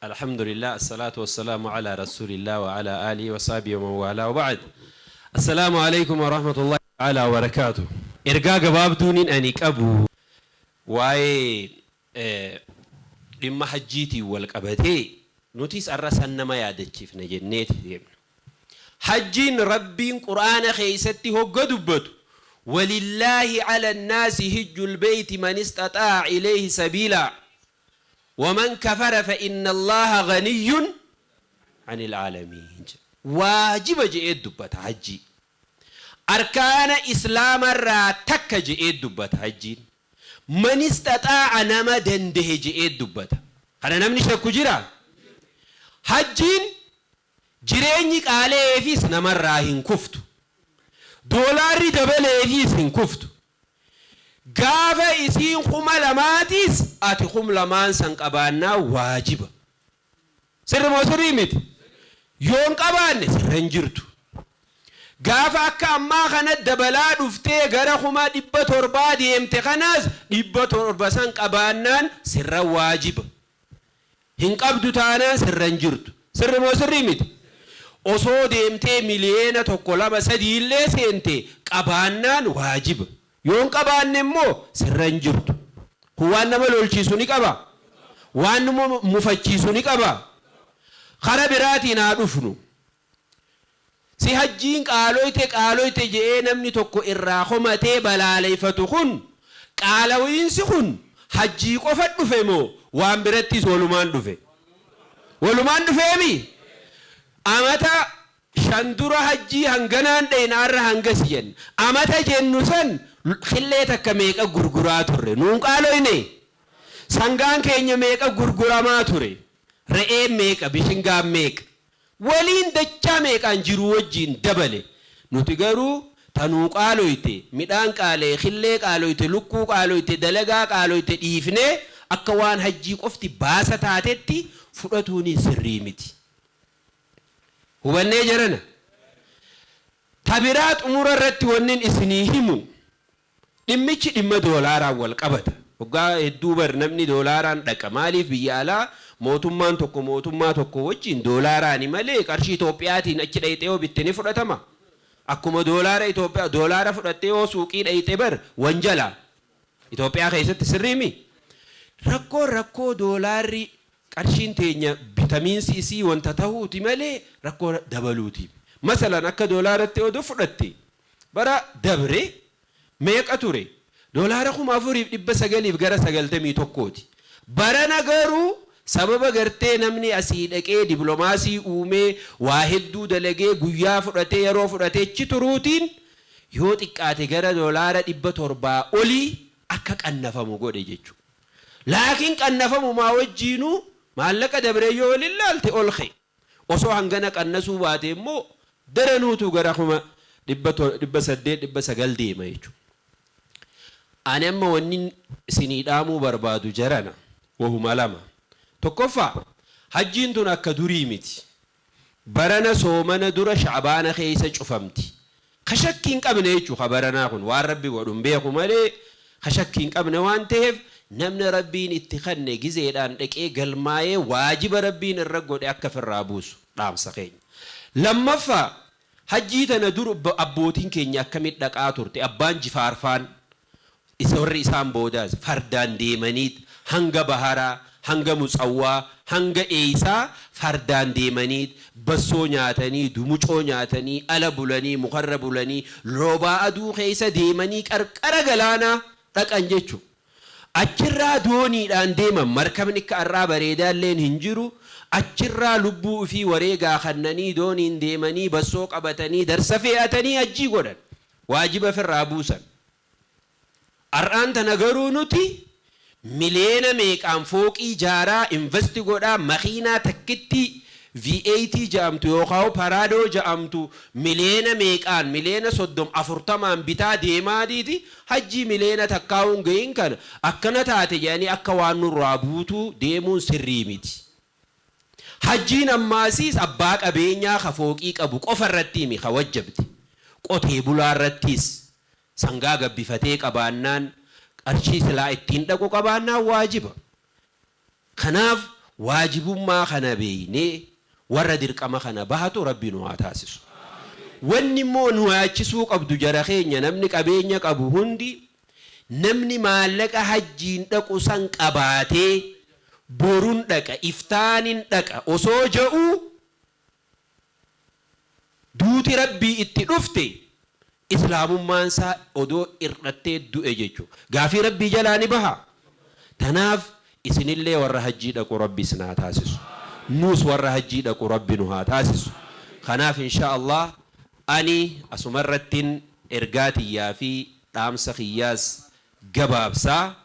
Alhamdulillah, assalatu wassalamu ala rasulillah wa ala alihi wa sahbihi wa man wala wa ba'd. Assalaamu alaykum wa rahmatullahi ta'ala wa barakaatuh. Ergaa gabaabduuniin ani qabu waa'ee dhimma hajjiitiin wal qabatee, nutis har'a san nama yaadachiifna jenneeti deemna. Hajjiin Rabbiin Qur'aana keeysatti hogga dubbatu, Walillaahi ala nnaasi hijjul beeyti man istaxaa'a ilayhi sabiilaa waman kafara fa inna Allaaha ganiyyun anil aalamiin jedha. Waajiba je'ee dubbata hajjii. Arkaana Islaamarraa takka je'ee dubbata hajjiin. Man istaxaa'a, nama dandahe je'ee dubbata. Kana namni shakku jiraa? Hajjiin jireenyi qaala'eefis namarraa hin kuftu. Doolaarri dabaleefiis hin kuftu. Gaafa isiin 2000tiis ati 2000n san qabaannaa waajiba. Sirri moo sirrii miti? Yoo hin qabaanne sirra hin jirtu. Gaafa akka ammaa kana dabalaa dhuftee gara 700,000 deemte kanaas 700 san qabaannaan sirra waajiba. Hin qabdu taanaan sirra hin jirtu. Sirri moo sirrii miti? Osoo deemtee 1,000,000, 2, 3 illee seente qabaannaan waajiba. Yoo hin qabaanne immoo sirra hin jirtu. Kun waan nama lolchiisu ni qabaa? Waan nama mufachiisu ni qabaa? Kara biraatiin haa dhufnu. Si hajjiin qaaloyte qaaloyte je'ee namni tokko irraa komatee balaaleyfatu kun, qaalawiinsi kun hajjii qofa dhufe moo waan birattis walumaan dhufe? Walumaan dhufeemii? Amata 5 dura hajjii hanganaan dheyna, arra hangasi jenna. Amata jennu san khillee takka meeqa gurguraa turre? Nuun qaaloynee? Sangaan keenya meeqa gurguramaa ture? Re'een meeqa? Bishingaan meeqa? Waliin dachaa meeqaan jiruu wajjiin dabale. Nuti garuu ta nuu qaaloyte, midhaan qaalaye, khillee qaaloyte, lukkuu qaaloyte, dalagaa qaaloyte dhiifnee akka waan hajjii qofti baasa taatetti fudhatuunis sirrii miti. Hubannee jarana? Ta biraa xumura irratti wannin isinii himu, dhimmichi dhimma doolaaraan wal qabata. Hoggaa hedduu bar namni doolaaraan dhaqa. Maaliif biyya alaa mootummaan tokko mootummaa tokko wajjin doolaaraani malee qarshii Itoophiyaatiin achi dhayxee yoo bitte ni fudhatama? Akkuma doolaara Itoophiyaa doolaara fudhattee yoo suuqii dhayxe bar wanjala. Itoophiyaa keessatti sirriimi? Rakkoon rakkoo doolaarri qarshiin teenya bitamiinsi isii wanta tahuuti malee rakkoo dabaluuti. Masalan akka doolaaratti odoo fudhatte, bara dabre meeqa ture? Doolaara 4,900f gara 91ti. Barana garuu sababa gartee namni asii dhaqee diplomaasii uumee, waa hedduu dalagee, guyyaa fudhatee, yeroo fudhatee achi turuutiin yoo xiqqaate gara doolaara 700 olii akka qannafamu godhe jechuudha. Laakiin qannafamumaa wajjiinuu maallaqa dabree yoo waliin laalte ol ka'e. Osoo hangana qannasuu baatee immoo daranuutu gara 800,000, 900 deema jechuudha. Ani amma wannin isinii dhaamuu barbaadu jarana wahuma lama. Tokkoffaa, hajjiin tun akka durii miti. Barana soomana dura sha'baana keessa cufamti. Ka shakkii hin qabne jechuudha ka baranaa kun, waan Rabbi godhu hin beeku malee ka shakkii hin qabne waan taheef, namni Rabbiin itti kanne gizeedhaan dhaqee galmaayee waajiba Rabbiin irra godhe akka firraa buusu dhaamsa keenya. Lammaffaa, hajjii tana dur abbootiin keenya akkamitti dhaqaa turte? Abbaan Jifaarfaan, isa warri isaan boodaas fardaan deemaniit hanga baharaa, hanga Mutsawwaa, hanga eeysaa fardaan deemaniit bassoo nyaatanii, dumucoo nyaatanii, ala bulanii, mukarra bulanii, roobaa aduu keeysa deemanii qarqara galaanaa dhaqan jechu. Achirraa dooniidhaan deeman, markabni akka ar'aa bareedaalleen hin jiru, achirraa lubbuu ifii wareegaa kannanii dooniin deemanii bassoo qabatanii darsa fe'atanii hajjii godhan. Waajiba firraa buusan. Ar'aan tana garuu nuti miliyeena meeqaan fooqii jaaraa, invest godhaa, makiinaa takkittii V8 ja'amtu yookaa'u Paraadoo ja'amtu miliyeena meeqaan, miliyeena 30, 40n bitaa deemaatiiti hajjii miliyeena takkaa'uu hin gahin kana akkana taate jedhanii akka waan nurraa buutuu deemuun sirrii miti. Hajjiin ammaasiis abbaa qabeenyaa ka fooqii qabu qofa irrattii mi ka wajjabde. Qotee bulaa irrattiis sangaa gabbifatee qabaannaan, qarshii silaa ittiin dhaqu qabaannaan waajiba. Kanaaf Waajibummaa kana beeynee warra dirqama kana bahatu Rabbi nu haa taasisu. Wanni immoo nu yaachisuu qabdu, jara keenya, namni qabeenya qabu hundi, namni maallaqa hajjiin dhaqu san qabaatee, borun dhaqa, iftaanin dhaqa osoo je'uu duuti Rabbii itti dhufte, islaamummaan isaa odoo irrattee du'e jechuudha. Gaafii Rabbii jalaa ni baha. Tanaaf isinillee warra hajjii dhaqu Rabbi isin haa taasisu. Nuus warra hajjii dhaqu Rabbi nu haa taasisu. Kanaaf insha Allah ani asumarrattin ergaa tiyyaa fi dhaamsa kiyyaas gabaabsaa.